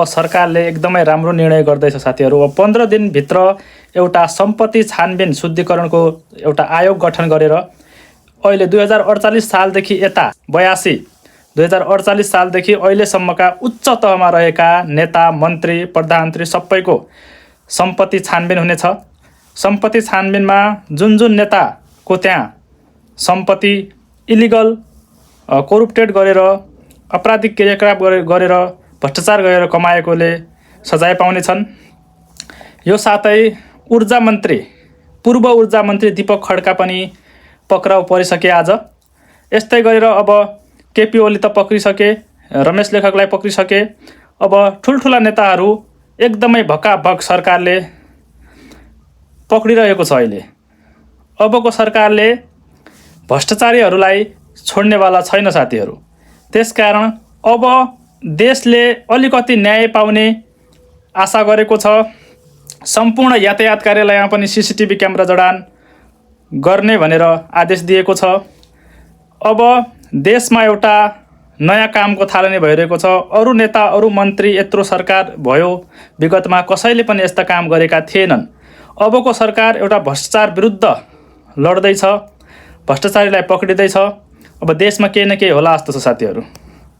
सरकारले एकदमै राम्रो निर्णय गर्दैछ साथीहरू। 15 दिनभित्र एउटा सम्पत्ति छानबिन शुद्धिकरणको एउटा आयोग गठन गरेर अहिले 2048 सालदेखि यता 2048 सालदेखि अहिलेसम्मका उच्च तहमा रहेका नेता, मन्त्री, प्रधानमन्त्री सबैको सम्पत्ति छानबिन हुनेछ। सम्पत्ति छानबिनमा जुन नेताको त्यहाँ सम्पत्ति इलिगल कोरुप्टेड गरेर आपराधिक क्रियाकलाप गरेर भ्रष्टाचार गरेर कमाएकोले सजाय पाउनेछन्। यो साथै पूर्व ऊर्जा मन्त्री दीपक खड्का पनि पक्राउ परिसके आज। यस्तै गरेर अब केपी ओली त पक्रिसके, रमेश लेखकलाई पक्रिसके। अब ठुल्ठुला नेताहरू एकदमै भक्काभक सरकारले पक्रिरहेको छ। अहिले अबको सरकारले भ्रष्टाचारीहरूलाई छोड्नेवाला छैन साथीहरू। त्यसकारण अब देशले अलिकति न्याय पाउने आशा गरेको छ। सम्पूर्ण यातायात कार्यालयमा पनि सीसीटीभी क्यामेरा जडान गर्ने भनेर आदेश दिएको छ। अब देशमा एउटा नयाँ कामको थालनी भइरहेको छ। अरू नेता, अरू मन्त्री, यत्रो सरकार भयो, विगतमा कसैले पनि यस्ता काम गरेका थिएनन्। अबको सरकार एउटा भ्रष्टाचार विरुद्ध लड्दैछ, भ्रष्टाचारीलाई पक्रिँदैछ। अब देशमा केही न केही होला जस्तो छ साथीहरू।